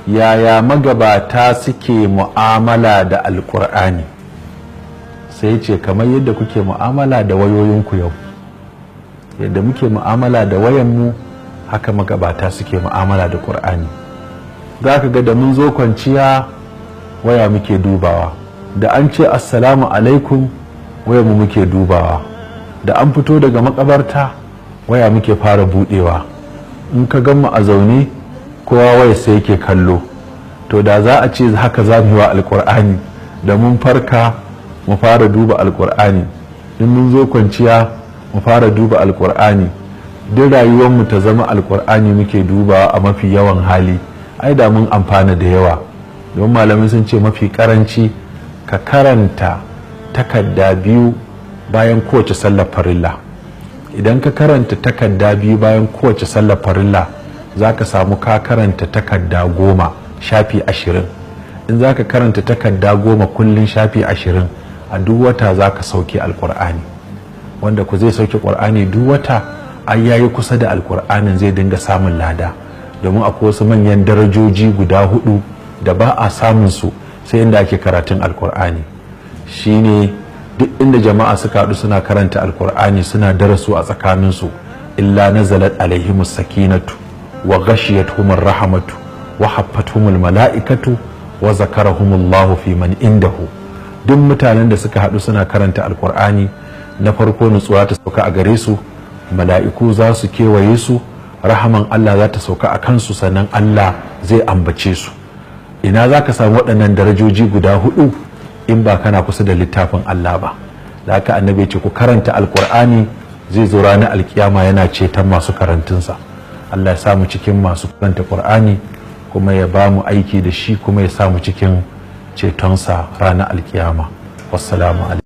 Yaya magabata suke mu'amala da Alƙur'ani? Sai ya ce, kamar yadda kuke mu'amala da wayoyinku yau. Yadda muke mu'amala da wayanmu, haka magabata suke mu'amala da Ƙur'ani. Za ka ga da mun zo kwanciya, waya muke dubawa. Da an ce "Assalamu alaikum", waya mu muke dubawa. Da an fito daga makabarta, waya muke fara budewa. In ka gan mu a zaune, kowa waya sai yake kallo. To, da za a ce haka za mu yi wa Alkur'ani, da mun farka mu fara duba Alkur'ani, in mun zo kwanciya mu fara duba Alkur'ani, duk rayuwarmu ta zama Alkur'ani muke dubawa a mafi yawan hali, ai da mun amfana da yawa. Don malamai sun ce mafi karanci ka karanta takarda 2 bayan kowace sallar farilla. Idan ka karanta takarda 2 bayan kowace sallar farilla, za ka samu ka karanta takarda 10, shafi 20. In za ka karanta takarda 10 kullum, shafi 20, a duk wata za ka sauke Alkur'ani. Wanda ku zai sauke Ƙur'ani duk wata, ai yayi kusa da Alkur'anin, zai dinga samun lada, domin akwai wasu manyan darajoji guda hudu da ba a samun su sai inda ake karatun Alkur'ani. Shine duk inda jama'a suka haɗu suna karanta Alkur'ani, suna darasu a tsakaninsu, illa nazalat alaihimus sakinatu wa ghashiyatuhumur rahmatu wa haffatuhumul mala'ikatu wa zakarahumullahu fi man indahu. Duk mutanen da suka haɗu suna karanta Alkur'ani, na farko nutsuwa ta sauka a gare su, mala'iku za su kewaye su, rahaman Allah za ta sauka a kansu, sannan Allah zai ambace su. Ina za ka samu waɗannan darajoji guda hudu in ba kana kusa da littafin Allah ba? Da haka Annabi ya ce ku karanta Alkur'ani, zai zo ranar Alkiyama yana ceton masu karantunsa. Allah ya samu cikin masu karanta Qur'ani, kuma ya ba mu aiki da shi, kuma ya samu cikin cetonsa ranar Alkiyama. Wassalamu alaikum.